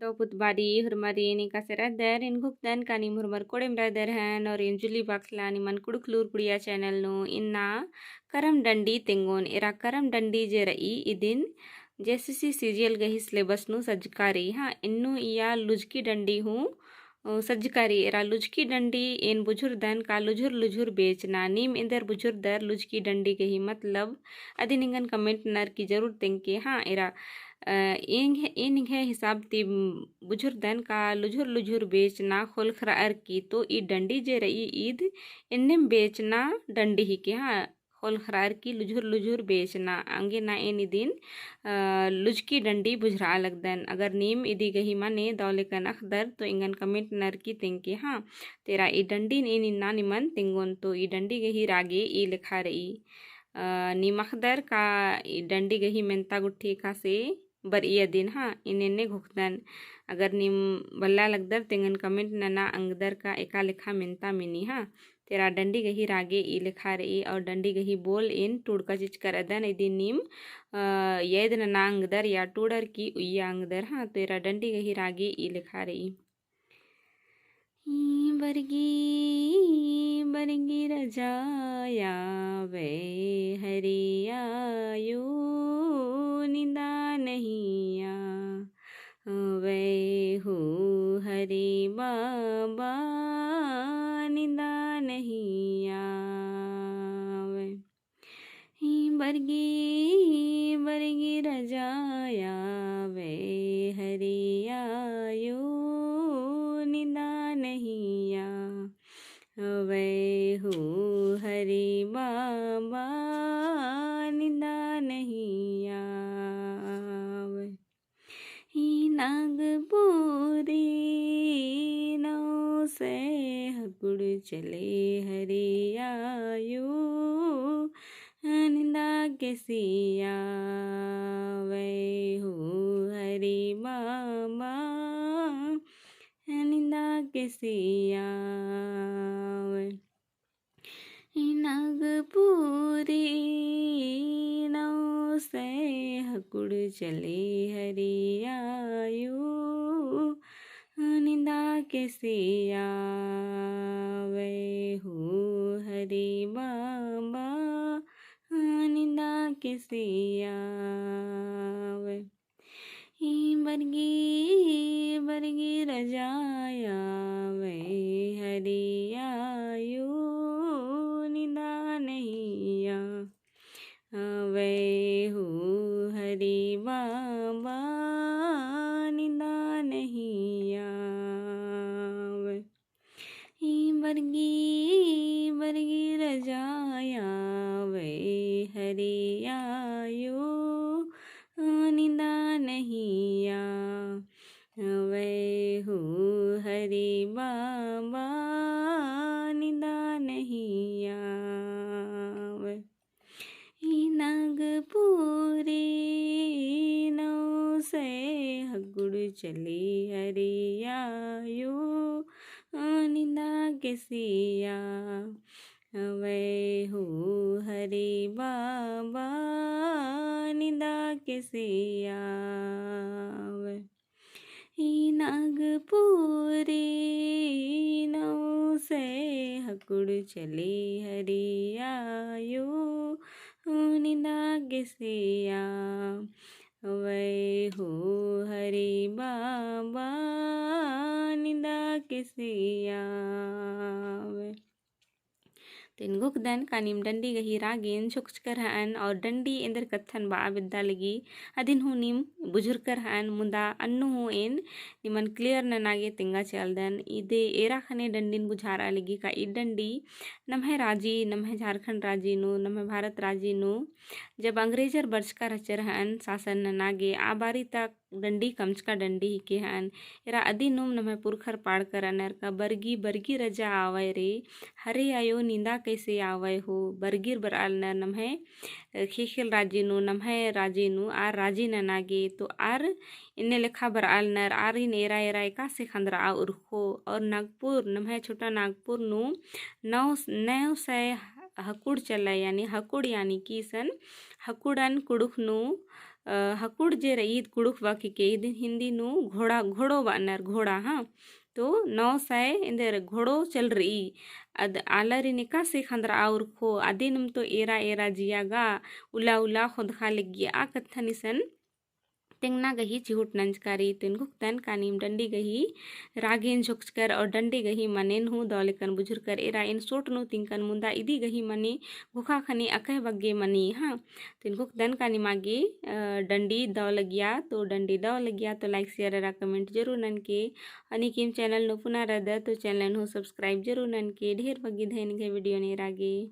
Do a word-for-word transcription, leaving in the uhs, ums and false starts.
तो पुतबारी, हुरमारी, एन एकासे रअदर, एन घुखदन का नीम हुरमर कोड़ेम रअदर हन, और एन जुली बाखला निमन कुँड़ुख़ लूर कुड़िया channel नू इन्ना करम डंडी तेंगोन। एरा करम डंडी जे रई, इदिन JSSC CGL गही syllabus नू सज्जका रई। हाँ, इन्नु इया लुझकी डंडी हूँ, अ, सज्जका रई। एरा लुझकी डंडी एन बुझुरदन का लुझुर लुझुर बेचना। नीम एन्देर बुझुरदर लुझकी डंडी गही मतलब, अदिन एंगन comment ननर की जरूर तेंगके। हाँ, एरा, अ, एंग-, एन एंग्है हिसाब ती बुझुरदन का लुझुर लुझुर बेचना ख़ोलख़रअर की। तो ई डंडी जे रई ईद एन्नेम बेचना डंडी हिके। हाँ, ख़ोलख़रअर की लुझुर लुझुर बेचना। अंगे ना एन इदिन, अ, लुझकी डंडी बुझुरआ लगदन। अगर नीम इदी गही मने दव लेकन अख़दर तो एंगन comment ननर की तेंगके। हाँ, तो एरा ई डंडीन एन इन्ना निमन तेंगोन। तो ई डंडी गही रागे ई लेखा रई। अ, नीम अख़दर का ई डंडी गही मेन्ता गुट्ठी एकासे बरई अदिन। हाँ, एन एन्ने घुखदन। अगर नीम बल्ला लगदर तो एंगन comment नना अंगदर का एका लेखा मेन्ता मेनी। हाँ, तो एरा डंडी गही रागे ई लेखा रई और डंडी गही बोल एन टूड़का चिचकरदन। इदिन नीम, अ, येद नना अंगदर या टूड़र की उइया अंगदर। हाँ, तो एरा डंडी गही रागे ई लेखा रई। ई बरगी, बरगी रजाया वै हरियायो निंदा नहिया, वै हो हरि बाबा निंदा नहिया वै। ई बरगी, बरगी रजाया वै हरियायो निंदा नहिया, वै हो हरि बाबा निंदा नहिया वै। ई नागपुरी नौ से हकुड़ चले हरियायो निंदा के सिया वै हो हरि बाबा निंदा के सिया वै। ई नागपुरी नौ से हकुड़ चले हरियायो निंदा के सिया वै हो हरि बाबा निंदा के सिया वै। ई बरगी, बरगी रजाया वै हरियायो निंदा नहिया, वै हो हरि बाबा निंदा नहिया वै। ई बरगी, बरगी रजाया वै हरियायो निंदा नहिया, वै हो हरि बाबा निंदा नहिया वै। ई नागपुरी नौ से हकुड़ चले हरियायो निंदा के सिया, वै हो हरि बाबा निंदा के सिया वै। ई नागपुरी नौ से हकुड़ चले हरियायो निंदा के सिया, वै हो हरि बाबा निंदा के सिया वै। तेन घुखदन का नीम डंडी गही रागेन झुकचकर हअन और डंडी एन्देर कत्थन बआ बेद्दा लगी, अदिन हूँ नीम बुझुरकर हअन, मुदा अन्नु हूँ एन निमन clear नना गे तेंगा चालदन। इदे एरा ख़ने डंडीन बुझारआ लगी का ई डंडी नम्है राजी, नम्है झारखंड राजी नू, नम्है भारत राजी नू, जब अंग्रेजर बरचका रहचर हअन शासन नना गे, आ बारी तक डंडी कमचका डंडी हिके हअन। एरा अदिनुम नम्है पुरखर पाड़कर अनर का बरगी, बरगी रजा आवय रे, हरे आयो निंदा कैसे आवय हो, बरगीर बरआलनर नम्है, अ, ख़ेख़ेल राजी नू, नम्है राजी नू, आर राजी नना गे, तो आर इन्ने लेखा बरआलनर, आरिन एरा एरा एकासे ख़ंदरआ उरखो, और नागपुर, नम्है छोटा नागपुर नू, नौ, नौ सै हकुड़ चलय, यानी हकुड़ यानी कि इसन हकुड़न कुँड़ुख़ नू, अ, हकुड़ जे रई ईद कुँड़ुख़ बअके के इदिन हिंदी नू घोड़ा, घोड़ो बअनर, घोड़ा, हाँ। तो नौ सय एन्देर घोड़ो चल रई। अद आलारिन एकासे ख़ंदरआ उरखो, अदिनिम तो एरा एरा जिया गा, उला उला ख़ोंदख़ा लग्गिया, आ कत्थन इसन तेंगना गही चिहुट नंजका रई। तो एन घुखदन का नीम डंडी गही रागेन झोंकचकर और डंडी गही मनेन हूँ दव लेकन बुझुरकर एरा एन सोट नू तिंकन मुन्दा इदी गही मने घुखा ख़ने अकय बग्गे मनी, हाँ। तो एन घुखदन का निमा गे, अ, डंडी दव लगिया, तो डंडी दव लगिया तो like share अरा comment जरूर ननके। अनिकिम channel नू पुना रअदर तो channel हूँ subscribe जरूर ननके। ढेर बग्गे धैन गे video नेरा गे।